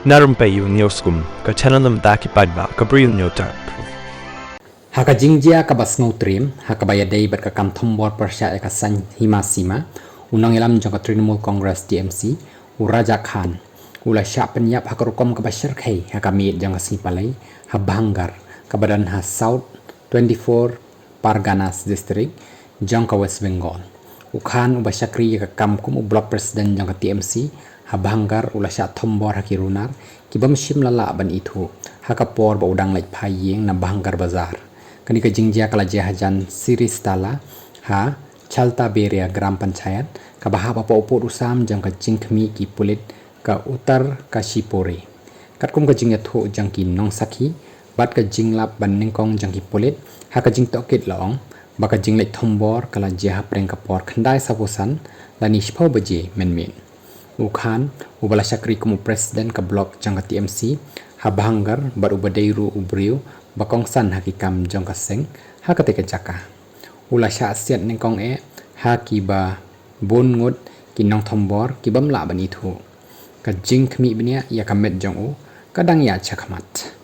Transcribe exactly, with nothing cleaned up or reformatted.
Na rympei u News Kum, ka channel na bynta ki paidbah ka Bri u Hynñiewtrep. Ha ka jingjia kaba sngewtriem, ha kaba ïadei bad ka kam thombor pyrshah ïa ka saiñ hima sima, u nongïalam jong ka Trinamool Congress T M C, u Raja Khan, u la shah pynïap ha ka rukom kaba shyrkhei ha ka miet jong ka sngi Palei, ha Bhangarh, kaba don ha South twenty-four Parganas District jong ka West Bengal. U Khan uba shakri ïa ka kam kum u Block President jong ka T M C ha Bhangarh u la shah thombor ha ki runar ki bym shym la lah ban ithuh ha ka por ba u dang leit phai ïing na Bhangarh Bazar. Kane ka jingjia ka la jia hajan Siristala ha Chaltaberia Gram Panchayat, kaba hap hapoh u pud u sam jong ka jingkhmih ki pulit ka Uttarkashi Puri. Katkum ka jingïathuh jong ki nongsakhi bad ka jinglap ban nyngkong jong ki pulit, ha ka jingtohkit la ong ba ka jingleit thombor ka la jia hapdeng ka por khyndai sawphew san lane shiphew baje mynmiet. U Khan, uba la shakri kum u President ka Block jong ka T M C ha Bhangarh bad uba dei ruh u briew ba kongsan ha ki kam jong ka seng ha katei ka jaka, u la shah siat nyngkong eh ha kiba bun ngut ki nongthombor ki bym lah ban ithuh. Ka jingkhmih bniah ïa ka met jong u ka dang ïaid shakhmat.